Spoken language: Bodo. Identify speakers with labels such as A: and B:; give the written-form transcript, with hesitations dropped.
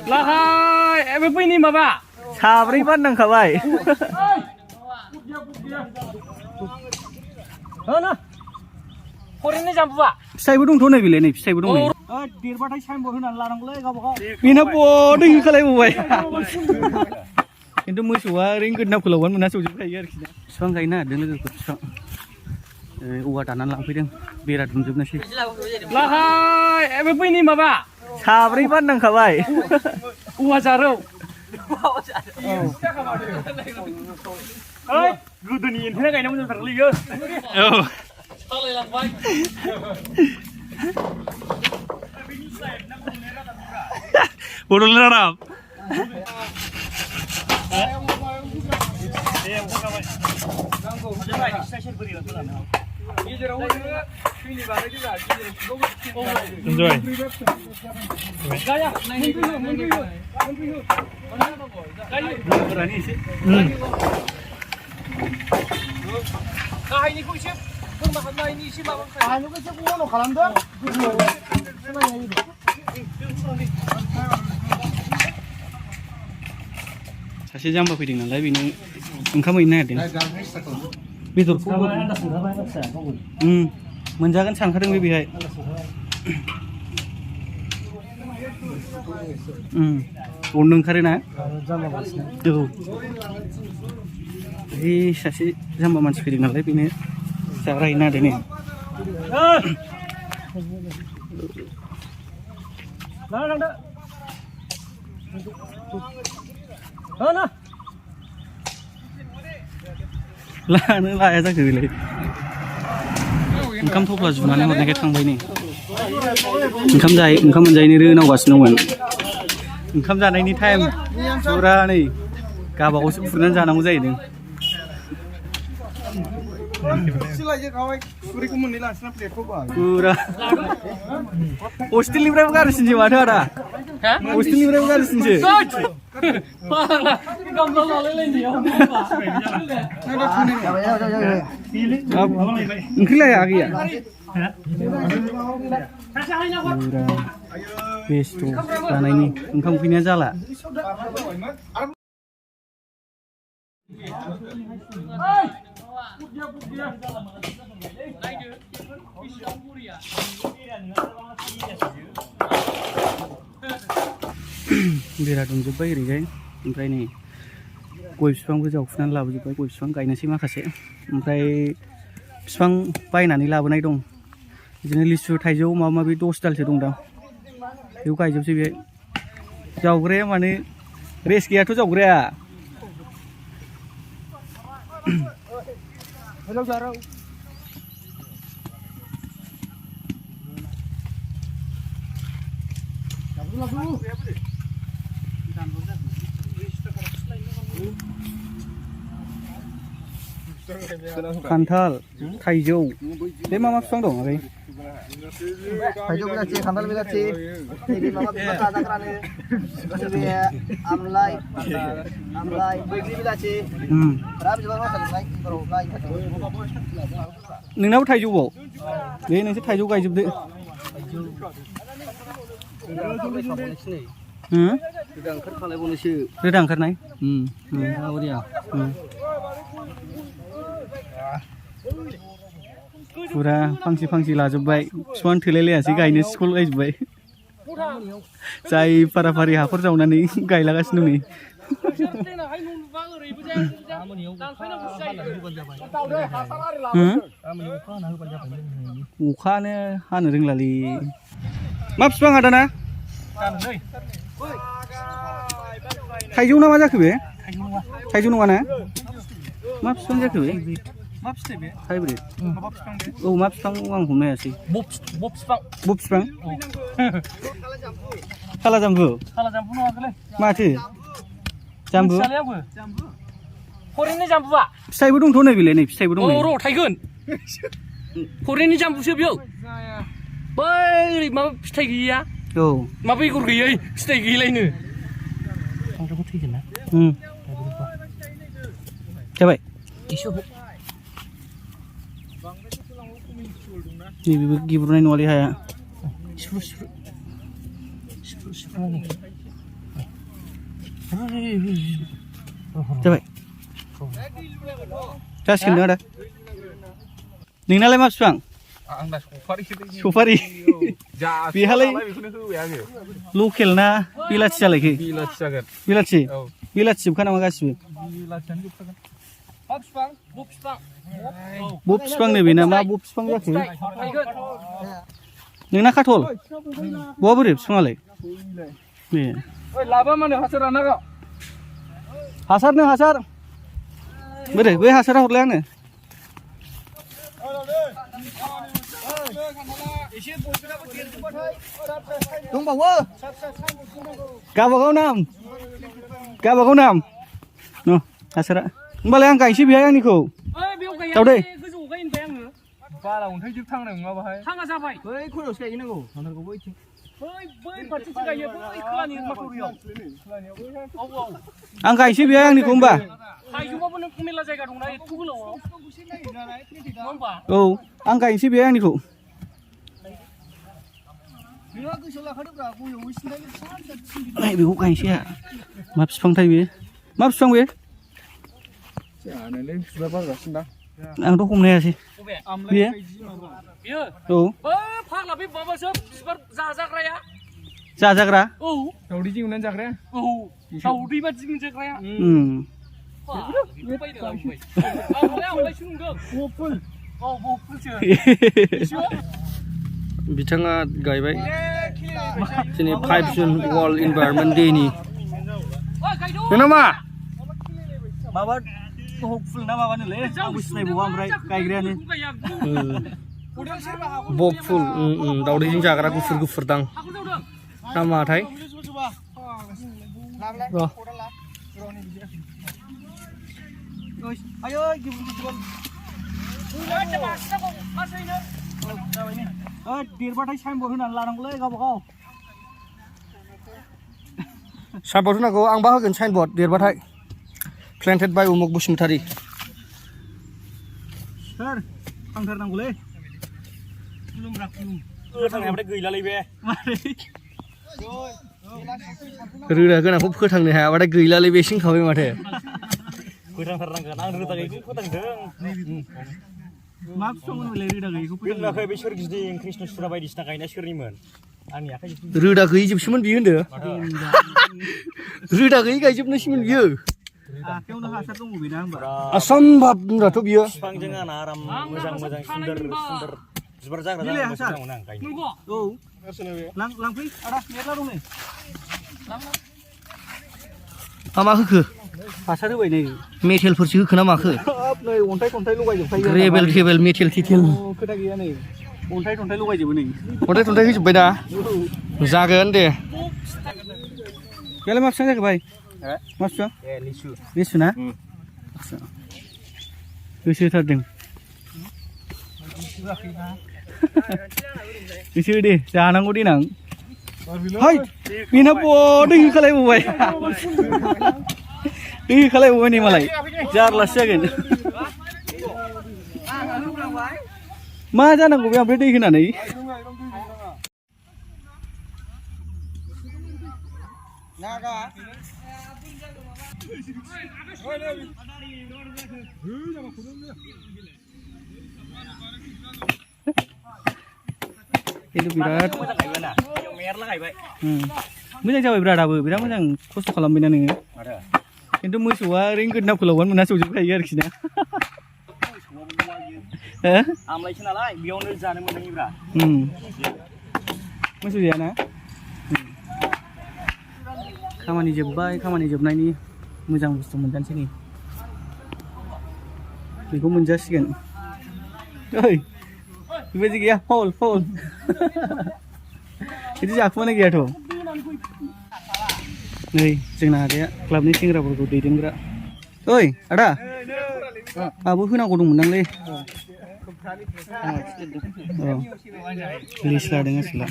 A: लाहाय एबे बैनि माबा
B: साब्रै बाननांखाबाय
A: ना फरेननि जाम्बुआ
B: फिथाइबो दंथ' नै बेलाय नै फिथाइबो दं नै
A: देरबाथाय साइनबर्ड होनानै लानांगौलै गावबागाव
B: बेना बदै होखालायबावबाय खिन्थु मोसौआ ओरैनो गोदना फोलावबानो मोना सौजोबखायो आरोखि ना बिफां गायनो नागिरदों लोगोफोर बिफां औवा दाननानै लांफैदों बेरा दुमजोबनोसै
A: लाहाय एबे बैनि माबा
B: साब्रै बाननांखाबाय
A: औवा जारौ गोदोनि एन्थेना गायना मोजां थारलै इयो
B: औ
A: सालायलांबाय
B: बड'लेण्ड रादाब
A: गाहायनिखौ एसे बोरमा हाबनायनि एसे माबा गाहायनिखौ एसे बन्द' खालामदों
B: सासे जाम्बा फैदों नालाय बेनो ओंखाम हैनो नागिरदों बेदरखौ मोनजागोन सानखादों बे बेहाय अननो ओंखारोना औ बे सासे जाम्बा मानसि फैदों नालाय बेनो जाग्रा हैनो नागिरदों लानो लाया जाखो बेलाय ओंखाम थफ्ला जुनानै हरनायखाय थांबाय नै ओंखाम मोनजायैनो रोनावगासिनो दंमोन ओंखाम जानायनि टाइम फुरा नै गाबागावसो खुरनानै जानांगौ जाहैदों फुरा हस्टेलनिफ्रायबो गाज्रिसिनसो माथो आदा हस्टेलनिफ्रायबो गाज्रिसिनसो ओंख्रि लाया गैया बेस्थ' जानायनि ओंखाम उखैनाया जाला बेरा दुमजोब्बाय ओरैजाय ओमफ्राय नै गय बिफांबो जावफुनानै लाबोजोब्बाय गय बिफां गायनोसै माखासे ओमफ्राय बिफां बायनानै लाबोनाय दं बिदिनो लिसु थाइजौ माबा माबि 10 दालसो दं दा बेयाव गायजोबसै बेहाय जावग्राया माने रेस्ट गैयाथ' जावग्राया खान्थाल थाइजौ बे मा बिफां दं ओरै
C: थाइजौ बिलाथि खान्थाल बिलाथि नैबे माबा बिफां जाजाग्रानो बे आमलाइ बैग्रि बिलाथि बिराद बिबार मावथारजोबनाय
B: नोंनाबो थाइजौबाव बे नोंसोर थाइजौ गायजोबदो रोदा ओंखारनाय फुरा फांसे फांसे लाजोब्बाय बिफां थोलायलायासै गायनो स्कुल गायजोब्बाय जाय फाराफारि हाखर जावनानै गायलागासिनो नै अखानो हानो रोंलालै मा बिफां आदाना थाइजौ ना मा जाखो बे थाइजौ नङा ना मा बिफां जाखो बे मा फिथाइ बे हाइब्रिद औ मा बिफां आं हमनो हायासै ब बिफां खाला जाम्बु नङालै माथो जाम्बु
A: फरेननि जाम्बुआ
B: फिथाइबो दंथ' नै बेलाय नै फिथाइबो दं
A: र' थाइगोन फरेननि जाम्बुसो बेयाव बै माबा फिथाइ गैया
B: औ
A: मा बेगर गैयै फिथाइ गैलायनो थैगोन ना
B: जाबाय नैबेबो गिब्रुनाय नङालै हाया जाबाय जासिगोन नों आदा नोंनालाय मा बिफां
D: आंना
B: सफारि बेहालाय
D: बेखौनो होबाय आङो
B: लकेल ना बिलाथि जालायखो
D: बिलाथि जागोन
B: बिलाथि
D: औ
B: बिलाथि जोबखा नामा गासिबो
D: बिलाथियानो जोबखागोन
B: बब बिफांनो बेना मा बब बिफां जाखो नोंना खाथल बहा बोरै बिफाङालाय ए
D: लाबा मानो हासार रानागा
B: हासार नो हासार बोरै बै हासारा हरलाय आंनो
C: दंबावो
B: गावबागाव नाम न हासारा होमबालाय आं गायनोसै बेहाय आंनिखौ दावदै
D: बाला अन्थाइ जोब थांनाय नङा बाहाय
A: थाङा जाबाय
C: बै खनायावसो गायहैनांगौ थांनांगौ बैथिं
A: बै फारसेथिं गायो बै खोलानि माथावरियाव
B: आं गायनोसै बेहाय आंनिखौ होमबा
A: थाइजौबाबो नों मेरला जायगा दंना एथ' गोलावआव नङा होमबा
B: औ आं गायनोसै बेहाय आंनिखौ
C: नोंहा गोसोआव लाखादोब्रा गयाव सिन्था
B: नाय बेखौ गायनोसै आहा मा बिफांथाय बेयो मा बिफां बे
D: जानोलै बिबार बारगासिनो दा
B: आंथ' हमनो हायासै बेयो
A: बियो
B: औ
A: बै फाग्ला बे माबासो बिबार जाजाग्राया
B: जाजाग्रा
A: औ
D: दावदै जिउनानै जाग्राया
A: औ दावदै बादि मोनजाग्राया आंलायसो नुदों बफुल औ बफुलसो
B: बिथाङा गायबाय दिनै 5 जुन वर्ल्ड इनभाइरनमेन्ट डेनि नोंना मा माबा फुल ना माबानोलै आंबो सिनायबावा ओमफ्राय गायग्रायानो बक फुल दावदैजों जाग्रा गुफुर गुफुर दां नामाथाय देरबाथाय साइनबर्ड होनानै लानांगौलै गावबागाव साइनबर्ड होनांगौ आंबा होगोन साइनबर्ड देरबाथाय प्लेन्टेड बाय उमुक बसुमतारी सोर थांथारनांगौलै
A: थांनायाबाथाय गैलालै बे
B: रोदा गोनांखौ फोथांनो हायाबाथाय गैलालै बे सिंखाबाय माथो
A: फोथांथारनांगोन आं रोदा गैयैखौ फोथांदों
B: मा बिफांमोनलाय रोदा गैयैखौ
A: फोथाङाखै बे सोरगिदिं कृष्णचुरा बायदिसिना गायनाय सोरनिमोन आंनि आखाइजों
B: रोदा गैयि जोबसोमोन बियो होनदो रोदा गैयि गायजोबनायसोमोन बियो आखायावनो हासार दङ बेना होमबा असम्भब होनबाथ' बियो
A: बिफांजों आंना आराम मोजां मोजां सुन्दर सुन्दर बिबार जाग्रा जाग्रा मोजां मोनो आं गायनो
B: औ लांफै आदा मेरला दं नै मा होखो हासार होबाय नै मेटेलफोरसो होखो ना माखो नै अन्थाइ थन्थाइ लगायजोबखायो रेबेल टेबेल मेटेल टेटेल खोथा गैया नै अन्थाइ थन्थाइ लगायजोबो नै अन्थाइ थन्थाइ होजोबबाय दा जागोन दे बेलाय मा बिफां जाखो भाइ मा बिफां लिसु ना गोसो होथारदों गोसो दे जानांगौ देनां हाय बेना दै होखालायबावबाय दै होखालायबावबाय नै मालाय जारलासो जागोन मा जानांगौ बे ओमफ्राय दै होनानै बिराद मोजां जाबाय बिरादाबो बिराद मोजां खस्थ' खालामबायना नोङो खिन्थु मोसौआ ओरैनो गोदना फोलावबानो मोना सौजोबखायो आरोखि ना
A: आमलायसो नालाय बेयावनो जानो मोननायब्रा
B: मोसौ जायाना खामानि जोब्बाय खामानि जोबनायनि मोजां बुस्थु मोनजानोसै नै बेखौ मोनजासिगोन ओइ बेबायदि गैया फल बिदि जाखुमानाय गैयाथ' नै जोंना आदाया क्लाबनि सेंग्राफोरखौ दैदेनग्रा ओइ आदा आहाबो होनांगौ दंमोनदांलै लिस्ट लादों आसोला